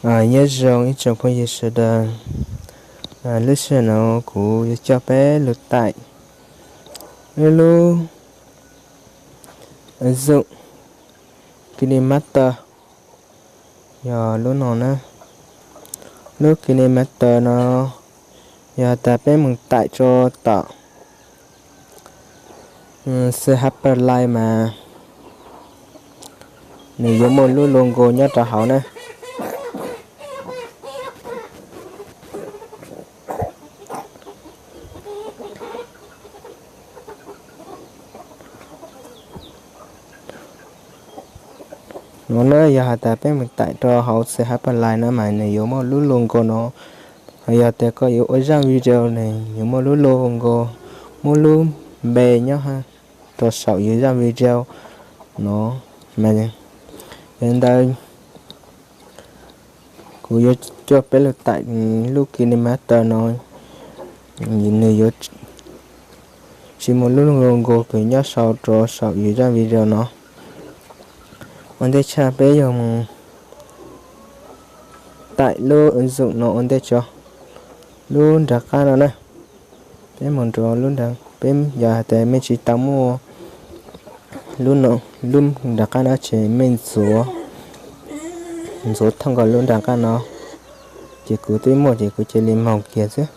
Nyob zoo ib tsoom phooj ywg sawv daws, lub sij hawm no kuv yuav coj peb lug taim lub zoom KineMaster, yog lub no na. Lub KineMaster no yog tas peb mus taim rua tom C H P Live mas nws yuav muaj lub logo nyob rau hauv na. No na, yog has tas peb mus taim rau hauv C H P Live no mas nws yuav muaj lub logo no. Hos yog tas koj yuav ua zaaj video nws yuav muaj lub logo, muaj lub npe nyob rau saum yus zaaj video no. Mas yog li ntawd kuv yuav coj peb lug taim lub KineMaster no, nws yuav tsis muaj lub logo kws nyob sau rau saum yus zaaj video no. Ua ntej tshaj peb yuav mus taim lub zoom no ua ntej tso. Lub nram qab no na, peb mus rau lub nram, peb yog has tas mej tsis tau muaj lub nram qab no ces mej ntxuav, ntxuav thooj nkaus lub nram qab no, ces kuv twb muaj ces kuv cia li moog kiag xwb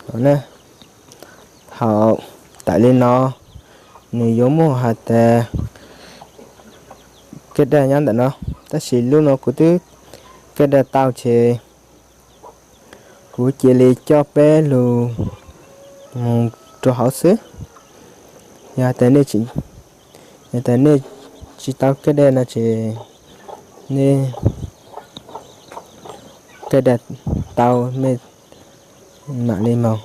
no na. Thaum taim li no, nws yuav muaj has tas kab daj nyob ntawm no, tab sis lub no kuv twb kab daj tau ces kuv cia li coj peb lug mus rau hauv xwb. Yog tas nej, yog tas nej tsis tau kab daj no ces nej kab daj tau mej mam li moog.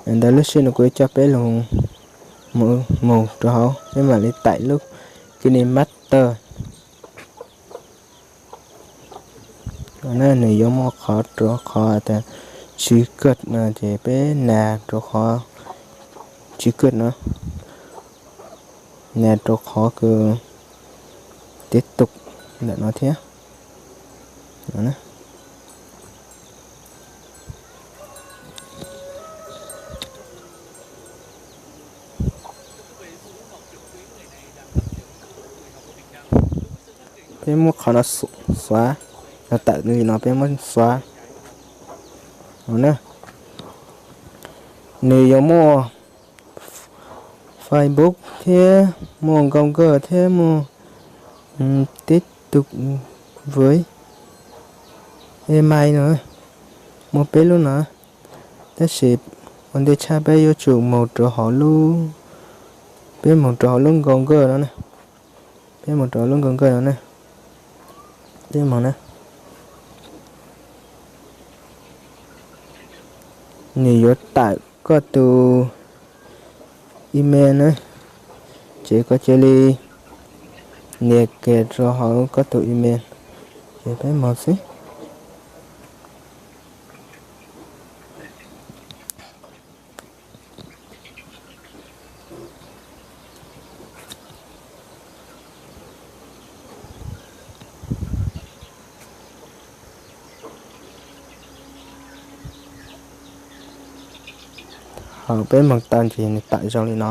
Ntawd lub sij no kuv coj peb lug mus rau hauv, peb mam li taim lub KineMaster. Nws yuav muaj qhov rau qhov tas tsw kawg no ces peb nas rau qhov tsw kawg no, nas rau qhov kws teb tus ntawm no thiab. Peb muab qhov no xuav, tawm li no peb muab xuav no na. Nws yuav muaj Facebook thiab muaj Google thiab muaj TikTok, email no, muaj peb lub no. Tab sis ua ntej tshaj peb yuav tsum mus rau hauv lub, peb mus rau hauv lub Google no na. Peb mus rau lub Google no na. Peb mus na. Nws yuav tawm koj tus email na, ces koj cia li nias kiag rau hauv koj tus email, ces peb mus xwb. Thaum peb mus tau ces nws tawm zoo li no.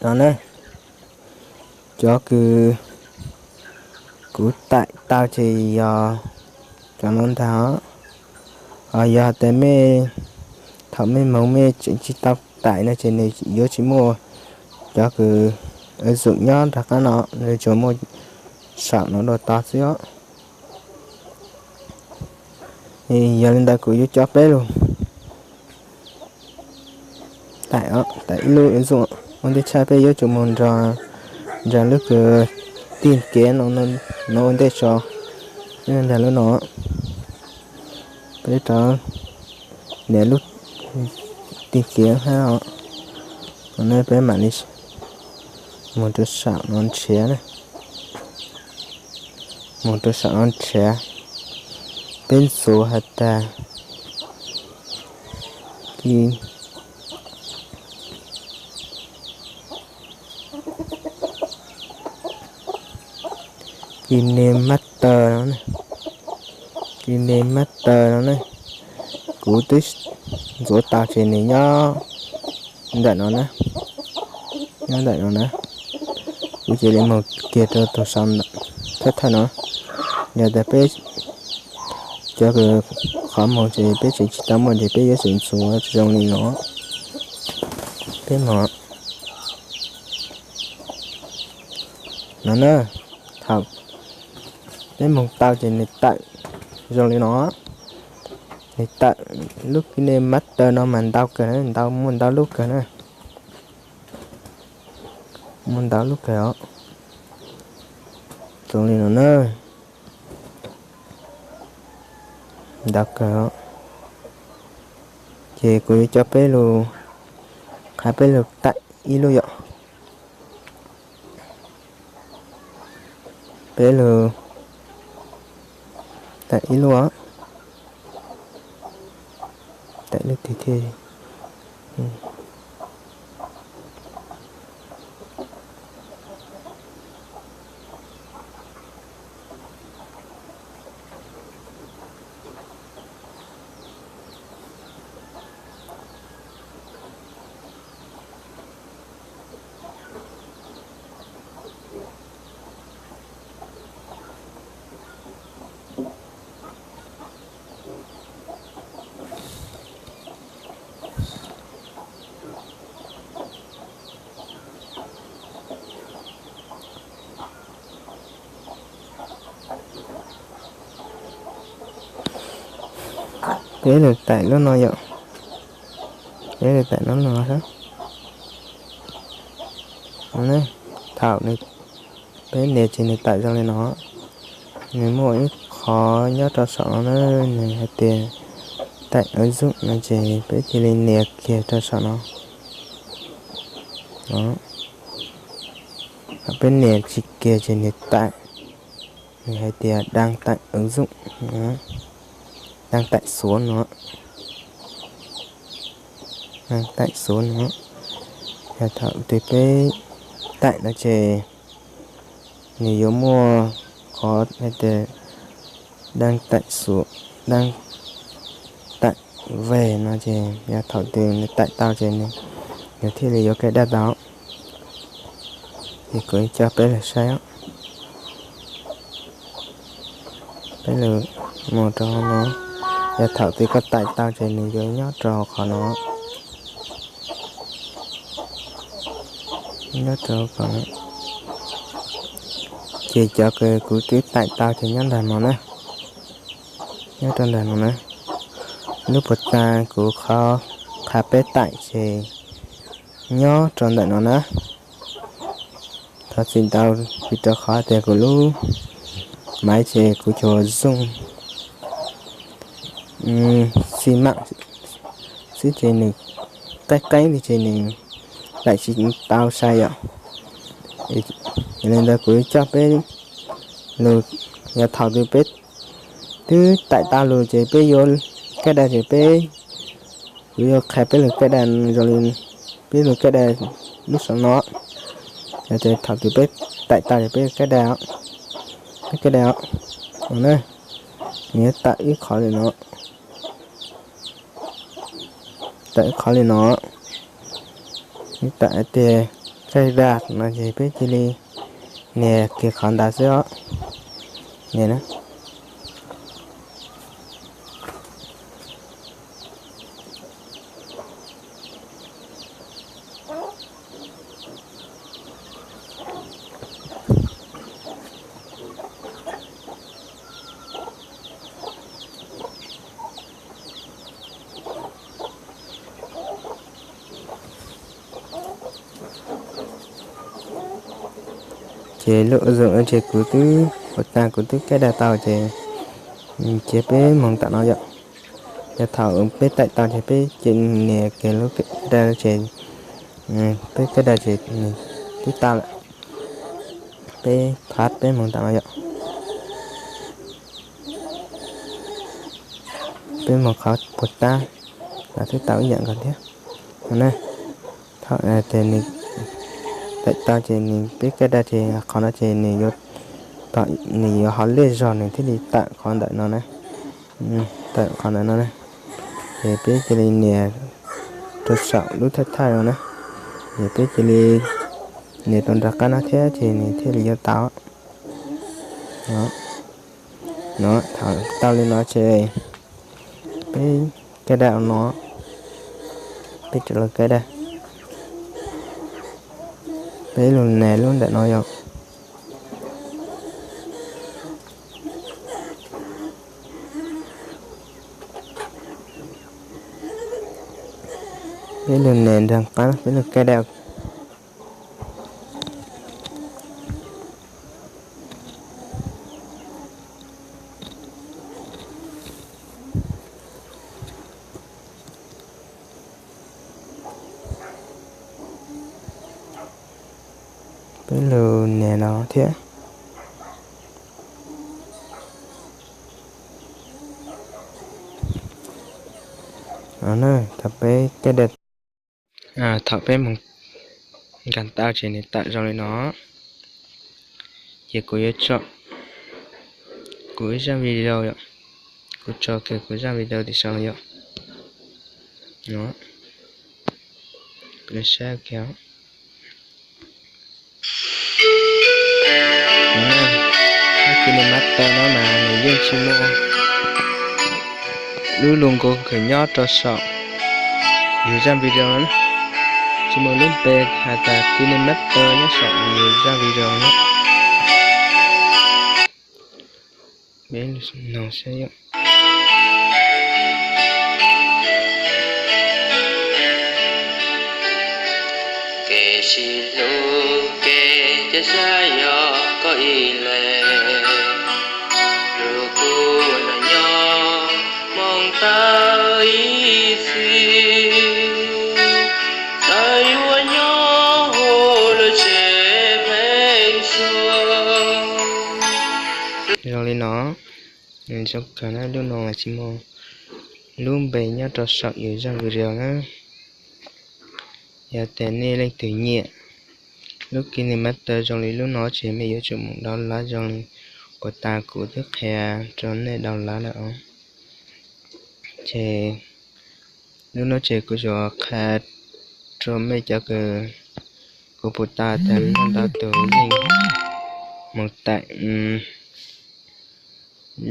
No na, cov kws kuv taim tau ces yog cov no ntag os. Ho yog tas mej, thaum mej moog mej tseem tsis tau taim no ces nws yuav tsis muaj cov kws zoom nyob nram qab no, nws tsuas muaj saum no dua tod xwb os. Yog li ntawd kuv yuav coj peb lug taim, taim ib lub zoom. Ua ntej tshaj peb yuav tsum mus nrog lub kws tig kev no ua ntej tso, nrog lub no. Peb rov nias lub tig kev hab os. No peb mam li mus rau saum no nrhiav na. Mus rau saum no nrhiav, peb ntxuav has tas Ki, KineMaster no. KineMaster no ne, kuv twb ntxuav tau ces nws nyob ntawm no na, nyob ntawm no na. Kuv cia li mus kiag rau tus saum thawj thawj no. Yog tias peb cov qhov mus ces peb tseem tsis tau muaj ces peb yuav tsum ntxuav zoo li no. Peb mus no na, thaum peb mus tau ces nws tawm zoo li no. Nws tawm lub KineMaster no mas ntau kawg na, ntau, muaj ntau lub kawg na. Muaj ntau lub kawg os. Zoo li no na. Ntau kawg os. Ces kuv yuav coj peb lug, qha peb lug taim ib lub yom. Peb lug taim ib lub os. Taim lub twg thiaj Peb lug taim lub no yom. Peb lug taim lub no xwb. Thaum peb nias ces nws tawm zoo li no. Nws muaj ib qho nyob rau saum no na, nws hais tias taim ua zoom no ces peb cia li nias kiag rau saum no. Thaum peb nias tsis kiag ces nws tawm, nws hais tias đang taim ua zoom, đang taim xuav no, đang taim xuav no. Yog thaum twg peb taim no ces nws yuav muaj qhov hais tias đang taim xuav, đang taim veg no ces yog thaum twg nws taim tau ces nws thiaj li yuav kaij daj tau. Ces kuv coj peb lug saib os. Peb lug mus rau no, yog thaum twg koj taim tau ces nws yuav nyob rau qhov no. Nyob rau qhov no. Ces cov kws kuv twb taim tau ces nyob ntawm no na. Nyob rau ntawm no na. Lub puas tag kuv qhov qha peb taim ces nyob rau ntawm no na. Thov txim ntau vim rau qhov tias kuv lub maiv ces kuv tsuas zoom xi mam xwb ces nws qeeb qeeb li ces nws taim tsis tau sai yom. Yog li ntawd kuv coj peb lug, yog thaum twg peb twb taim tau lug ces peb yuav kaij daj ces peb, kuv yuav qha peb lug kaij daj zoo li peb lug kaij daj lub saum no. Yog tias thaum twg peb taim tau ces peb kaij daj, peb kaij daj os. No na, nws yuav tawm ib qhov li no, tawm ib qhov li no. Nws tawm hais tias kaij daj no ces peb cia li nias kiag qhov ntawd xwb os. Nias na. Ces lub zoom no ces kuv twb, puas tag kuv twb kaij daj tau ces cia peb moog tam no yom. Yog thaum peb taim tau ces peb cia nias kiag lub kaij daj ces peb kaij daj ces nws twb tau lawm. Peb phab peb moog tam no yom. Peb moog qhov puas tag, los twb tau ib yam nkaus thiab. No na, thaum tes nws taim tau ces nws peb kaij daj ces qhov no ces nws yuav, nws yuav ho liaj zog nws thiaj li tawm qhov ntawm no na. Tawm qhov ntawm no na, ces peb cia li nias rau saum lub thawj thawj no na, ces peb cia li nias rau nram qab no thiab ces nws thiaj li yuav tau. No, thaum tau li no ces peb kaij daj no, peb rov los kaij daj. Peb lug nes lub ntawm no yom. Peb lug nes nram qab, peb lug kaij daj. Peb lug nias no thiab. Thaum peb kaij daj, thaum peb mus nkag tau ces nws tawm zoo li no, ces kuv yuav tso kuv ib zaj video yom, kuv tso kiag kuv zaj video tim saum yom. Saib kiag, lub KineMaster no mas nws yeej tsis muaj lub logo kws nyob rau saum yus zaj video no, tsis muaj lub npe has tas KineMaster nyob saum yus zaj video no. Kev sib hlub kev ncaj siab yog koj ib leeg, lub kua muag nyob hmoov tawm ib txhis, txawm yuav nyob hauv lub tsev pheej suab. Zoo li no, zoo kawg na, lub no tsis muaj lub npe nyob rau saum yus zaj video na. Yog tias nej leej twg nyiam lub KineMaster zoo li lub no ces mej yuav tsum mus download zoo li puas tas kuv twb qhia rau nej download lawm os. Ces lub no ces kuv yuav qhia rau mej cov kws, kuv puas tas tas noj ntau tus yeej mus taim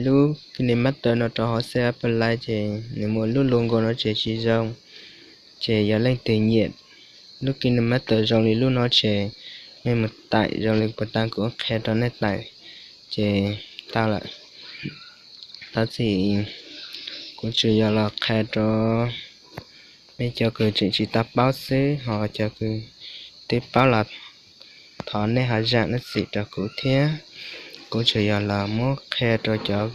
lub KineMaster no rau hauv C Apple Live ces nws muaj lub logo no ces tsis zoo. Ces yog leej twg nyiam lub KineMaster zoo li lub no ces mej mus taim zoo li puas tas kuv qhia rau nej taim ces tau lawm. Thov txim, kuv tsuas yog los qhia rau mej cov kws tseem tsis tau paub xwb, ho cov kws twb paub los thov nej ho zam lub txim rau kuv thiab. Kuv tsuas yog los muab qhia rau cov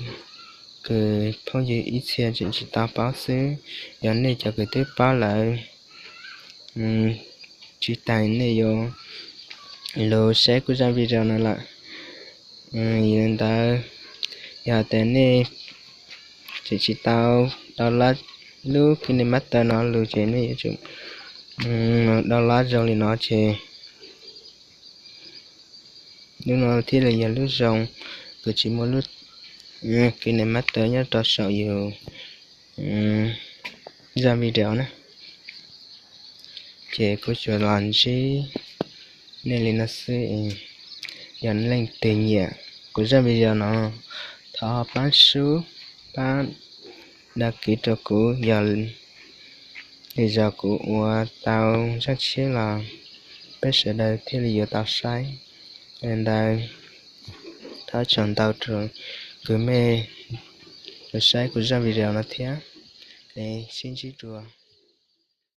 kws phooj ywg ib txhia tseem tsis tau paub xwb. Yog nej cov kws twb paub lawm, tsis tas nej yuav lug saib kuv zaj video no lawm. Yog li ntawd, yog tias nej tseem tsis tau download lub KineMaster no lug ces nej yuav tsum download zoo li no ces lub no thiaj li yog lub zoo, kws tsis muaj lub KineMaster nyob rau saum yus zaj video na. Ces kuv tsuas los ntsib nej li no xwb. Yog leej twg nyiam kuv zaj video no, thov pab sub, pab đăng ký rau kuv, yog li zog kuv ua tau zaj tshiab los peb sawv daws thiaj li yuav tau saib. Yog li ntawd, thov tsaug ntau rau kws mej yuav saib kuv zaj video no thiab. Es sib ntsib dua.